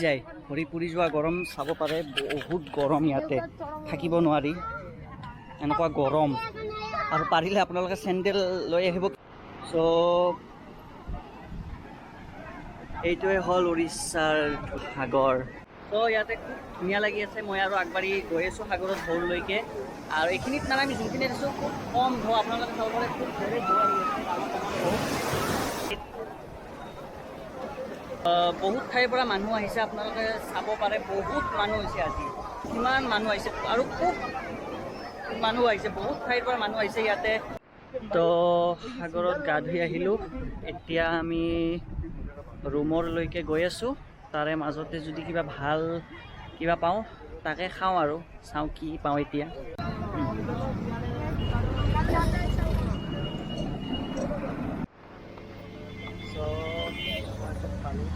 যায়। ভৰি পুৰি যোৱা গৰম চাব পাৰে, বহুত গৰম ইয়াতে, থাকিব নোৱাৰি, এনেকুৱা গৰম। আৰু পাৰিলে আপোনালোকে চেণ্ডেল লৈ আহিব। চ' এইটোৱে হ'ল উৰিষ্যাৰ সাগৰ। ত' ইয়াতে খুব ধুনীয়া লাগি আছে। মই আৰু আগবাঢ়ি গৈ আছোঁ সাগৰৰ ঢৌলৈকে। আৰু এইখিনিত মানে আমি যোনখিনিত আছোঁ, খুব কম ঢৌ। আপোনালোকে চাব পাৰে, খুব জোৰে ঢৌ আহি আছে, ডাঙৰ ডাঙৰ ঢৌ। বহুত ঠাইৰ পৰা মানুহ আহিছে, আপোনালোকে চাব পাৰে। বহুত মানুহ হৈছে আজি, কিমান মানুহ আহিছে আৰু খুব মানুহ আহিছে, বহুত ঠাইৰ পৰা মানুহ আহিছে ইয়াতে। তো সাগৰত গা ধুই আহিলোঁ, এতিয়া আমি ৰুমৰলৈকে গৈ আছোঁ। তাৰে মাজতে যদি কিবা ভাল কিবা পাওঁ, তাকে খাওঁ আৰু চাওঁ কি পাওঁ এতিয়া। So, পালোঁ।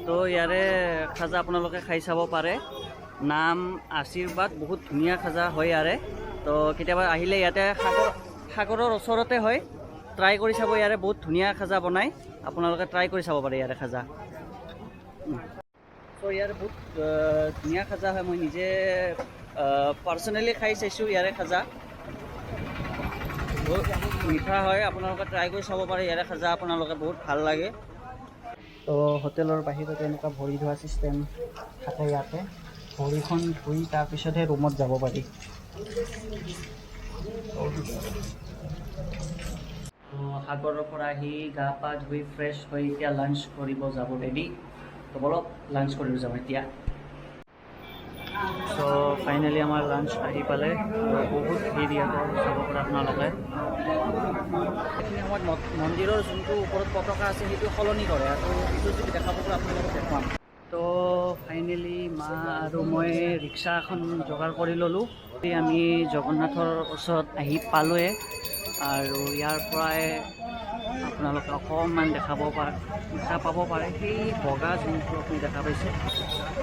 তো ইয়াৰে খাজা আপোনালোকে খাই চাব পাৰে, নাম আশীৰ্বাদ। বহুত ধুনীয়া খাজা হয় ইয়াৰে। তো কেতিয়াবা আহিলে ইয়াতে সাগৰৰ ওচৰতে হয়, ট্ৰাই কৰি চাব। ইয়াৰে বহুত ধুনীয়া খাজা বনায়, আপোনালোকে ট্ৰাই কৰি চাব পাৰে ইয়াৰে খাজা। তো ইয়াৰে বহুত ধুনীয়া খাজা হয়। মই নিজে পাৰ্চনেলি খাই চাইছোঁ। ইয়াৰে খাজা বহুত মিঠা হয়। আপোনালোকে ট্ৰাই কৰি চাব পাৰে ইয়াৰে খাজা, আপোনালোকে বহুত ভাল লাগে। তো হোটেলৰ বাহিৰত এনেকুৱা ভৰি ধোৱা ছিষ্টেম থাকে। ইয়াতে ভৰিখন ধুই তাৰপিছতহে ৰুমত যাব পাৰি। তো সাগৰৰ পৰা আহি গা পা ধুই ফ্ৰেছ হৈ এতিয়া লাঞ্চ কৰিব যাব ৰেডি। তো বলক, লাঞ্চ কৰিব যাওঁ এতিয়া। চ' ফাইনেলি আমাৰ লাঞ্চ আহি পালে আৰু বহুত ভিৰ ইয়াতে, চাব পাৰে আপোনালোকে। এইখিনি সময়ত মন্দিৰৰ যোনটো ওপৰত পতাকা আছে, সেইটো সলনি কৰে আৰু সেইটো যদি দেখাব পাৰোঁ, আপোনালোকক দেখুৱাম। তো ফাইনেলি মা আৰু মই ৰিক্সা এখন যোগাৰ কৰি ল'লোঁ। আমি জগন্নাথৰ ওচৰত আহি পালোঁৱে আৰু ইয়াৰ পৰাই আপোনালোকে অকণমান দেখা পাব পাৰে। সেই বগা যোনটো আপুনি দেখা পাইছে,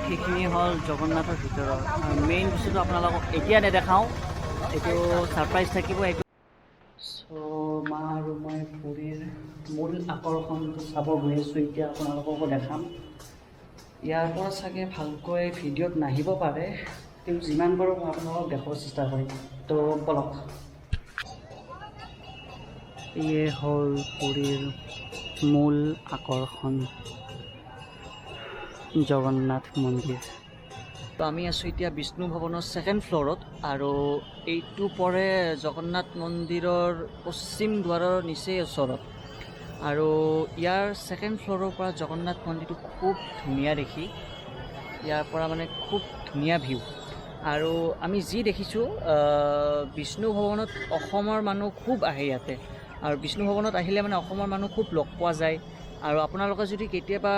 সেইখিনি হ'ল জগন্নাথৰ ভিতৰৰ মেইন বস্তুটো। আপোনালোকক এতিয়া নেদেখাওঁ, এইটো ছাৰপ্ৰাইজ থাকিব এইটো। চ' মা আৰু মই পুৰীৰ মূল আকৰ্ষণটো চাব গৈ আছোঁ এতিয়া, আপোনালোককো দেখাম। ইয়াৰ পৰা চাগে ভালকৈ ভিডিঅ'ত নাহিব পাৰে, কিন্তু যিমান পাৰোঁ মই আপোনালোকক দেখাব চেষ্টা কৰিম। তো বলক। ইয়ে হ'ল পুৰীৰ মূল আকৰ্ষণ, জগন্নাথ মন্দিৰ। তো আমি আছোঁ এতিয়া বিষ্ণু ভৱনৰ ছেকেণ্ড ফ্ল'ৰত আৰু এইটো পৰে জগন্নাথ মন্দিৰৰ পশ্চিম দুৱাৰৰ নিচেই ওচৰত। আৰু ইয়াৰ ছেকেণ্ড ফ্ল'ৰৰ পৰা জগন্নাথ মন্দিৰটো খুব ধুনীয়া দেখি। ইয়াৰ পৰা মানে খুব ধুনীয়া ভিউ। আৰু আমি যি দেখিছোঁ, বিষ্ণু ভৱনত অসমৰ মানুহ খুব আহে ইয়াতে আৰু বিষ্ণু ভৱনত আহিলে মানে অসমৰ মানুহ খুব লগ পোৱা যায়। আৰু আপোনালোকে যদি কেতিয়াবা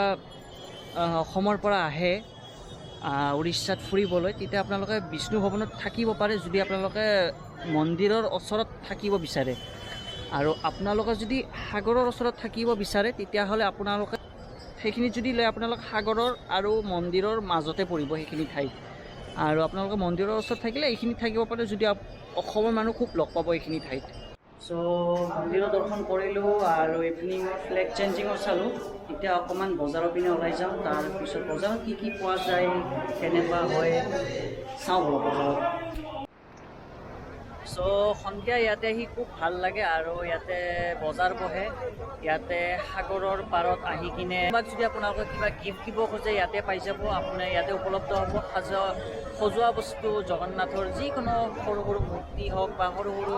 অসমৰ পৰা আহে উৰিষ্যাত ফুৰিবলৈ, তেতিয়া আপোনালোকে বিষ্ণু ভৱনত থাকিব পাৰে, যদি আপোনালোকে মন্দিৰৰ ওচৰত থাকিব বিচাৰে। আৰু আপোনালোকে যদি সাগৰৰ ওচৰত থাকিব বিচাৰে, তেতিয়াহ'লে আপোনালোকে সেইখিনিত যদি লয়, আপোনালোক সাগৰৰ আৰু মন্দিৰৰ মাজতে পৰিব সেইখিনি ঠাই। আৰু আপোনালোকে মন্দিৰৰ ওচৰত থাকিলে এইখিনিত থাকিব পাৰে। যদি অসমৰ মানুহ খুব লগ পাব এইখিনি ঠাইত। চ' মন্দিৰৰ দৰ্শন কৰিলোঁ আৰু ইভিনিঙৰ ফ্লেগ চেঞ্জিঙো চালোঁ। এতিয়া অকণমান বজাৰৰ পিনে ওলাই যাওঁ। তাৰপিছত বজাৰত কি কি পোৱা যায়, কেনেকুৱা হয়, চাওঁ বলক বজাৰত। চ' সন্ধিয়া ইয়াতে আহি খুব ভাল লাগে আৰু ইয়াতে বজাৰ বহে। ইয়াতে সাগৰৰ পাৰত আহি কিনে কোনোবাক যদি আপোনালোকে কিবা গিফ্ট দিব খোজে, ইয়াতে পাই যাব আপোনাৰ, ইয়াতে উপলব্ধ হ'ব। সজোৱা বস্তু, জগন্নাথৰ যিকোনো সৰু সৰু মূৰ্তি হওক বা সৰু সৰু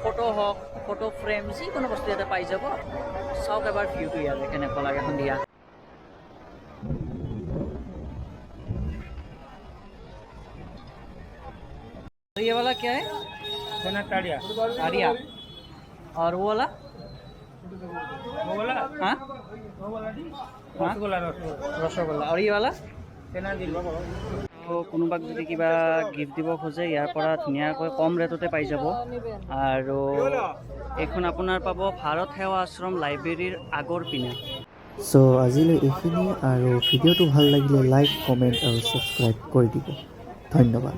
ফটো হওক, ফটো ফ্ৰেম, যিকোনো বস্তু ইয়াতে পাই যাব। চাওক এবাৰ ভিউটো ইয়াতে কেনেকুৱা লাগে সন্ধিয়া। ये वाला क्या है? ताड़िया। ताड़िया। और वो वाला? वो वाला? हाँ। वो वाला? हाँ? रसगुल्ला, रसगुल्ला। ৰসগোল্লা। আৰু ये वाला? छेना झिल्ली। তো কোনোবাক যদি কিবা গিফ্ট দিব খোজে, ইয়াৰ পৰা ধুনীয়াকৈ কম ৰেটতে পাই যাব। আৰু এইখন আপোনাৰ পাব ভাৰত সেৱা আশ্ৰম লাইব্ৰেৰীৰ আগৰ পিনে। চ' আজিলৈ এইখিনিয়ে আৰু ভিডিঅ'টো ভাল লাগিলে লাইক, কমেণ্ট আৰু ছাবস্ক্ৰাইব কৰি দিব। ধন্যবাদ।